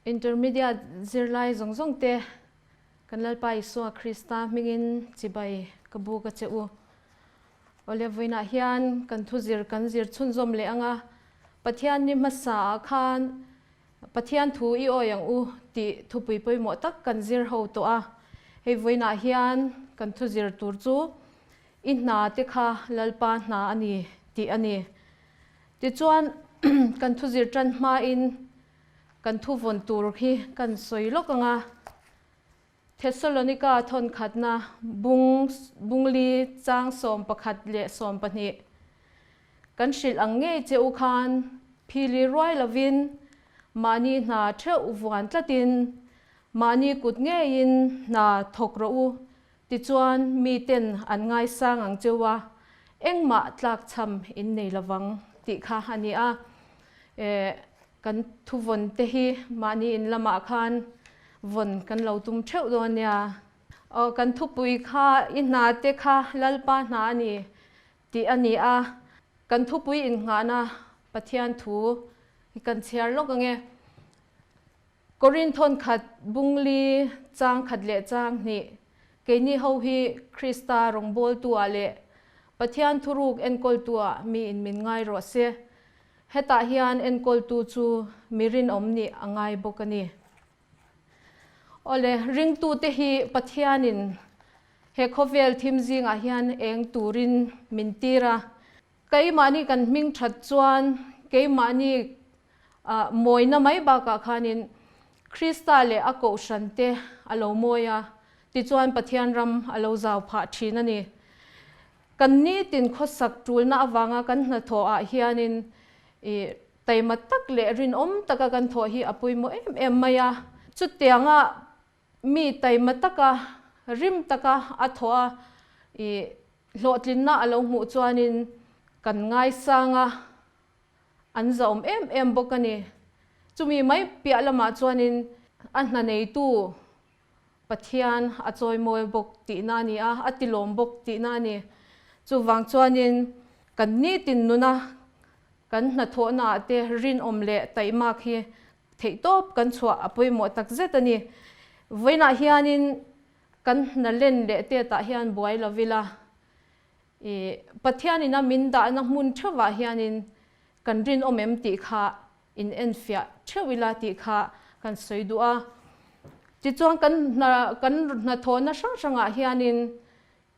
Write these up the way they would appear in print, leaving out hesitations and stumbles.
Intermediate zirlai zawng zawng te kan Lalpa Isua Krista hmingin chibai ka buk a che u. Awle vawiinah hian kan thu zir kan zir chhunzawm leh ang a, Pathian ni hmasa ah khan Pathian thu i awi ang u tih thupui pawimawh tak kan zir ho tawh a. Hei vawiinah hian kan thu zir tur chu i hna te kha Lalpa hna a ni tih a ni. Tichuan kan thu zir tan hmain kan thu vawn tur hi kan sawi lawk ang a. Thessalonika thawnkhatna bung bungli chang 11 leh 12 kan hrilh ang ngei che u khan phili ruai lovin mahni hna theuh vuan tlatin mahni kut ngeiin hna thawk rawh u tichuan miten an ngaisang ang cheu a, engmah tlakchham in nei lovang tih kha a ni a. Kan thuvawn te hi mahni in lamah khan vawn kan lo tum theuh dawn nia. Aw, kan thupui kha i hna te kha Lalpa hna a ni tih a ni a, kan thupui innghahna Pathian thu hi kan chhiar lawk ang e. Korinth thawnkhat bungli chang khat leh chang hnih, keini ho hi Krista rawngbawltu-ah leh Pathian thuruk enkawltu-ah miin min ngai rawh se. Hetah hian enkawltu chu mi rinawm nih a ngai bawk a ni. Awle, ringtute hi Pathianin he khawvel thim zingah hian eng turin min tir a. Keimahni kan hming that chuan keimahni mawina mai bakah khanin Krista leh a kohhrante a lo mawi a, tichuan Pathian ram a lo zau phah thin a ni. Kan nitin khawsak tulna avanga kan hnathawh ah hianin i taima tak leh rinawm taka kan thawh hi a pawimawh em em mai a. Chutianga mi taima taka rim taka a thawh a i hlawhtlinna a lo hmuh chuanin kan ngaisang a, an zahawm em em bawk a ni. Chumi mai piah lamah chuanin a hna neitu Pathian a chawimawi bawk tihna a ni a, a tilawm bawk tihna a ni. Chuvang chuanin kan nitin nuna kan hnathawhnaah te rinawm leh taihmak hi theihtawp kan chhuah a pawimawh tak zet a ni. Vawiinah hianin kan hna len leh tetah hian buai lo ila, i Pathianina min dahna hmun theuhah hianin kan rinawm em tih kha in enfiah theuh ila tih kha kan sawi duh a. Tichuan kan hna kan hnathawhna hrang hrangah hianin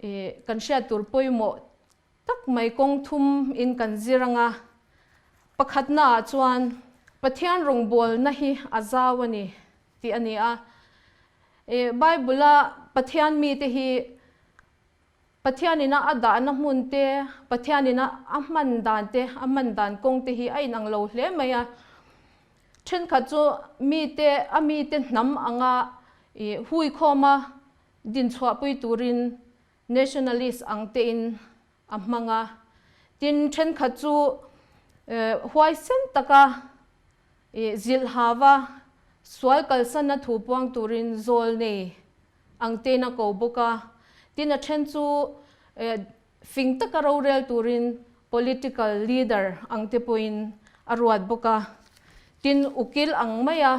ih kan hriat tur pawimawh tak mai kawng thum in kan zir ang a. Pakhatna ah chuan Pathian rawngbawlna hi a zau a ni tih a ni a. Ih Bible a Pathian mite hi Pathianina a dahna hmun te, Pathianina a hman dan te, a hman dan kawng te hi a inang lo hle mai a. Thenkhat chu mite, a mite hnam anga ih huikhawma dinchhuahpui turin nationalist ang tein a hmang a. Tin, thenkhat chu huaisen taka ih zilh hava sual kalsanna thu puang turin zawl nei ang tein a ko bawk a, tin a then chu fing taka rorel turin political leader ang te pawhin a ruat bawk a, tin ukil ang maia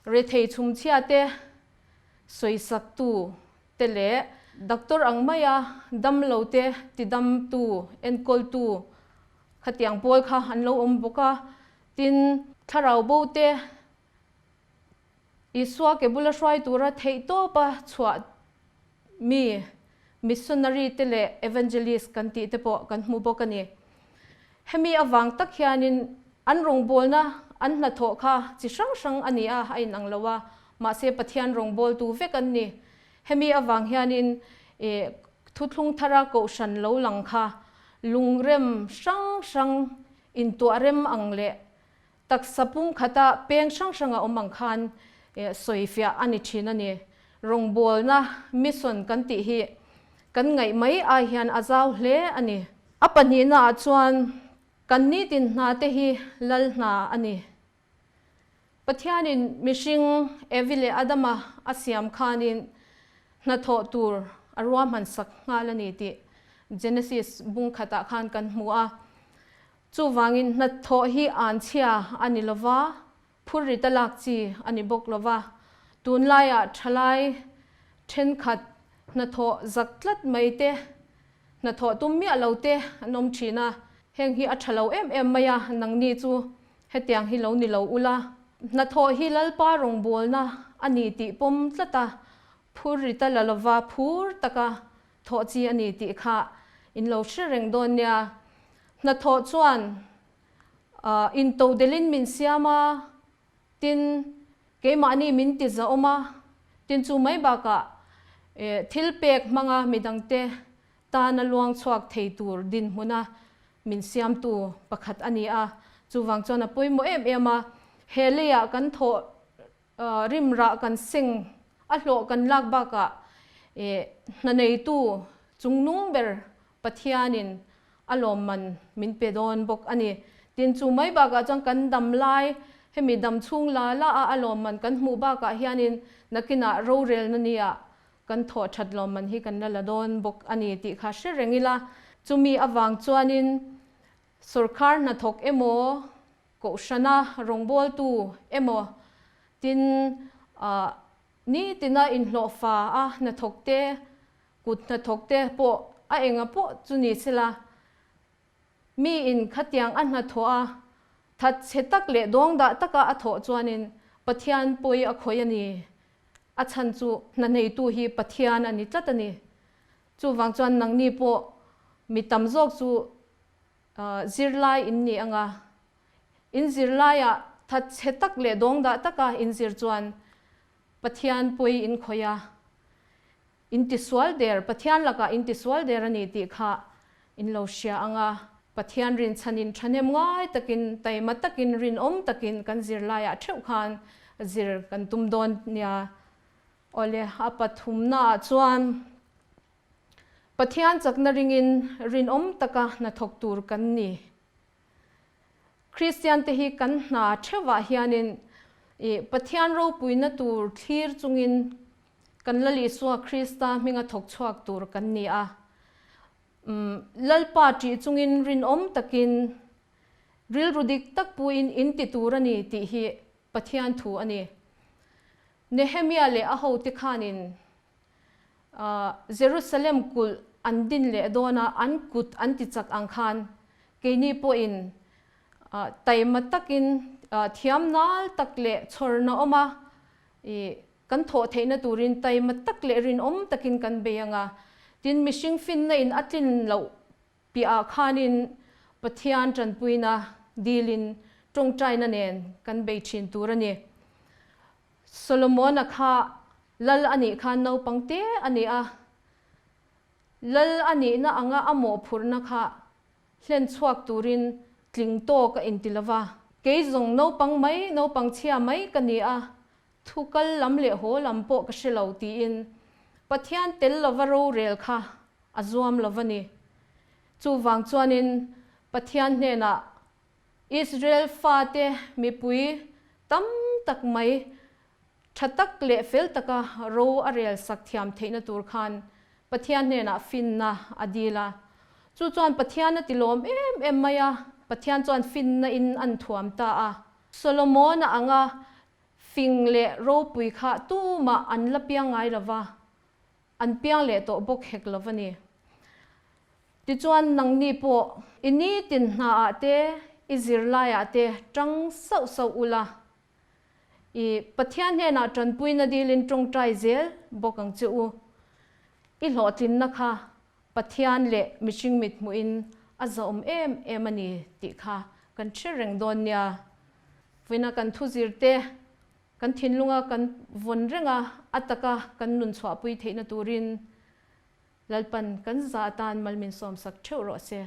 rethei chhumchhia te sawisaktu te leh doctor ang maia damlo te tidamtu enkawltu khatiang pawl kha an lo awm bawk a, tin thlarau bo te Isua ke bula hruai tura theihtawpa chhuah mi, missionary te leh evangelist kan tih te pawh kan hmu bawk a ni. Hemi avang tak hianin an rawngbawlna an hnathawh kha chi hrang hrang a ni a, a inang lo a, mahse Pathian rawngbawltu vek an ni. Hemi avang hianin thuthlung thara kohhran lo lang kha lungrem hrang hrang intuahrem ang leh Taksa pumkhata peng hrang hrang a awm ang khan sawifiah a ni thin a ni. Rawngbawlna, mission, kan tih hi kan ngaih mai ai hian a zau hle a ni. A pahnihnaah chuan kan nitin hna te hi lal hna a ni. Pathianin mihring Evi leh Adama a siam khanin hnathawh tur a ruahman sak nghal a ni tih Genesis bung khatah khan kan hmu a. Chuvangin hnathawh hi anchhia a ni lova, Phurrit a lak chi a ni bawk lo va, tunlaiah thalai thenkhat hnathawh zak tlat mai te, hnathawh tum miah lo te an awm thin a, heng hi a tha lo em em mai a, nangni chu hetiang hi lo ni lo ula, hnathawh hi Lalpa rawngbawlna a ni tih pawm tlat a, phurrit a la lova phur taka thawh chi a ni tih kha in lo hre reng dawn nia. Hnathawh chuan Intodelhin min siam a, tin, keimahni min ti zahawm a, tin chu mai bakah thil pek hmanga midangte tana luang chhuak thei tur dinhmuna min siamtu pakhat a ni a, chuvang chuan a pawimawh em em a, he leiah kan thawh Rimrah kan seng a hlawh kan lak bakah hna neitu chungnung ber Pathianin a lawmman min pe dawn bawk a ni. Tin, chu mai bakah chuan kan dam lai, hemi dam chhung la la a a lawmman kan hmuh bakah hianin nakinah rorelna nia kan thawh that lawmman hi kan la la dawn bawk a ni tih kha hre reng ila. Chumi avang chuanin sawrkar hnathawk emaw, Kohhrana rawngbawltu emaw tin nitina inhlawhfa a hnathawk te, kut hnathawk te pawh a enga pawh chu ni sela, miin khatiang a hnathawh a thatchhe tak leh dawngdah taka a thawh chuanin Pathian pawi a khawih a ni. A chhan chu hna neitu hi Pathian a ni tlat a ni. Chuvang chuan nangni pawh mi tam zawk chu Zirlai in ni anga, in zirlaiah thatchhe tak leh dawngdah taka in zir chuan Pathian pawi in khawih a, in tisual der, Pathian lakah in tisual der a ni tih kha in lo hria anga, Pathian rinchhanin thahnem ngai takin, taima takin, rinawm takin kan zirlaiah theuh khan zir kan tum dawn nia. Awle, a pathumnaah chuan. Pathian chakna ringin rinawm taka hnathawk tur kan ni. Kristiante hi kan hna theuhah hianin i Pathian ropuina tur thlir chungin kan Lal Isua Krista hminga thawk chhuak tur kan ni a. Lalpa ṭih chungin rinawm takin rilru dik tak puin in ti tur a ni tih hi Pathian thu a ni. Nehemia leh a hote khanin Jerusalem kulh an din leh dawn a, an kut an ti chak ang khan keini pawhin taima takin thiam nal tak leh chhawrna awm a, kan thawh theihna turin taima tak leh rinawm takin kan bei ang a. Tin, mihring finna in a tlin loh piahah khanin Pathian tanpuina dilin tawngtaina nen kan bei thin tur a ni. Solomona kha lal a nih khan naupang te a ni a, lal a nihna anga a mawhphurhna kha hlen chhuak turin tling tawk a inti lo va. Kei zawng naupang mai, naupang chhia mai ka ni a, thu kal lam leh haw lam pawh ka hre lo tiin Pathian tel lova rorel kha a zuam lo va ni. Chuvang chuanin Pathian hnenah Israel fate mipui tam tak mai tha tak leh fel taka ro a rel sak thiam theihna tur khan Pathian hnenah finna a dil a. Chu chuan Pathian a ti lawm em em mai a, Pathian chuan finna in an thuam ta a. Solomon-a anga fing leh ropui kha tumah an la piang ngai lo va, an piang leh tawh bawk hek lo va ni. Tichuan nangni pawh i nitin hnaah te, i zirlaiah te tang sauh sauh ula, i Pathian hnenah tanpuina dilin tawngtai zel bawk ang che u. I hlawhtlinna kha Pathian leh mihring mithmuhin a zahawm em em a ni tih kha kan hre reng dawn nia. Vawiina kan thuzir te Kan thinlunga kan vawn reng a, a taka kan nun chhuahpui theihna turin Lalpan kan za atan mal min sawmsak theuh rawh se.